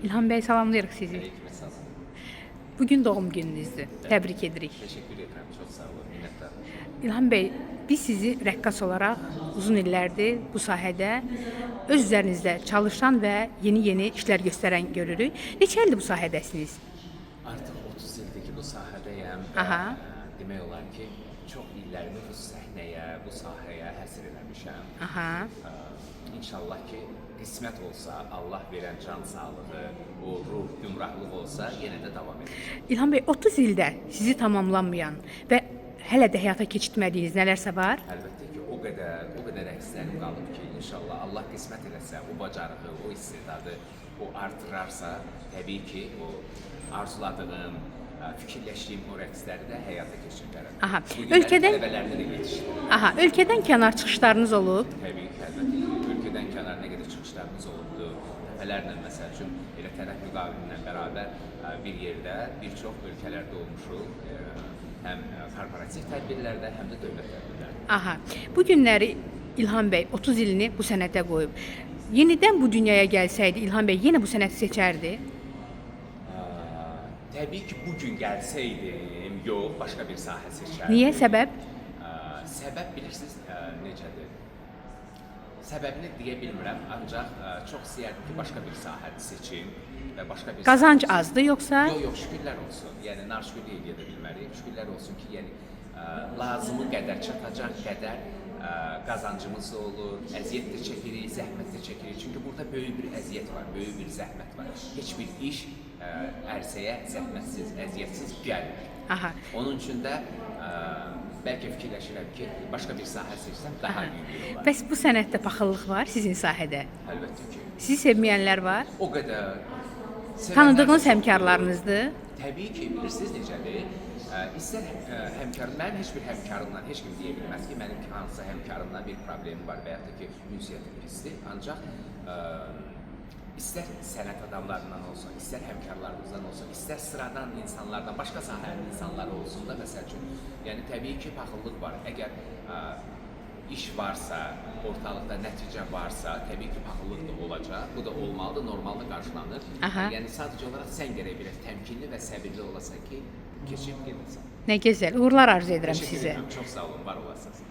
İlham bəy, salamlayırıq sizi. Aleyküm salam. Bu gün doğum gününüzdür. Təbrik edirik. Təşəkkür edirəm. Çox sağ olun. Minnətdaram. İlham bəy, biz sizi rəqqas olaraq uzun illərdir bu sahədə öz üzərinizdə çalışan və yeni-yeni işlər göstərən görürük. Neçə ildir bu sahədəsiniz? Artıq 30 ildir ki, bu sahədəyəm və Aha. demək olar ki, çox illərimi bu səhnəyə, bu sahəyə həsr eləmişəm. Aha. İnşallah ki, qismət olsa, Allah verən can sağlığı, o ruh, gümrahlıq olsa, yenə də davam edəcəm. İlham bəy, 30 ildə sizi tamamlanmayan və hələ də həyata keçirtmədiyiniz nələrsə var? Əlbəttə ki, o qədər rəqslərim qalıb ki, inşallah Allah qismət eləsə, o bacarığı, o istedadı, o artırarsa, təbii ki, o arzuladığım, fikirləşdiyim o rəqsləri də həyata keçirərəm. Aha. Bu günləri Ölkədən tələbələrimi də yetişdirirəm. Aha, ölkədən kənar çıxışlarınız olub? Təbii ki, əlbəttə ki, ölkədən kənar nə qədər çıxışlarımız olubdu. Dəfələrlə məsəl üçün elə tərəf müqavilinlə bərabər bir yerdə bir çox ölkələrdə olmuşuq. Həm korporativ tədbirlərdə, həm də dövlət tədbirlərində. Aha. Bu günləri İlham bəy 30 ilini bu sənətə qoyub. Yenidən bu dünyaya gəlsəydi İlham bəy yenə bu sənəti seçərdi? Təbii ki, bu gün gəlsəydim, yox, başqa bir sahə seçərdim. Niyə? Səbəb? Səbəb bilirsiniz necədir? Səbəbini deyə bilmirəm, ancaq çox istəyərdim ki, başqa bir sahə seçim və başqa bir Qazanc sahə azdı yoxsa? Yox, yox, şükürlər olsun. Yəni naşükürlük eləyə də bilmərik. Şükürlər olsun ki, yəni lazımı qədər, çatacaq qədər qazancımız da olur, əziyyət də çəkirik, zəhmət də çəkirik. Çünki burada böyük bir əziyyət var, böyük bir zəhmət var. Heç bir iş ərsəyə zəhmətsiz, əziyyətsiz gəlmir. Aha. Onun üçün də bəlkə fikirləşirəm ki, başqa bir sahə seçsəm daha yüngül olar. Bəs bu sənətdə paxıllıq var sizin sahədə? Əlbəttə ki. Sizi sevməyənlər var? O qədər sevənlər Tanıdığınız də çoxdur. həmkarlarınızdır? Təbii ki, bilirsiniz necədir? İstər həmkarım, mənim heç bir həmkarımla heç kim deyə bilməz ki, mənim hansısa həmkarımla bir problemim var və yaxud da ki, ünsiyyətim pisdir. Ancaq istər sənət adamlarından olsun, istər həmkarlarımızdan olsun, istər sıradan insanlardan, başqa sahənin insanları olsun da, məsəl üçün, yəni təbii ki, paxıllıq var. Əgər iş varsa, ortalıqda nəticə varsa, təbii ki, paxıllıq da olacaq. Bu da olmalıdır, normal da qarşılanır. Aha. Yəni sadəcə olaraq sən gərək biraz təmkinli və səbirli olasan ki, keçib gedəsən. Nə gözəl. Uğurlar arzu edirəm Təşəkkür sizə. edirəm. Çox sağ olun, var olasınız.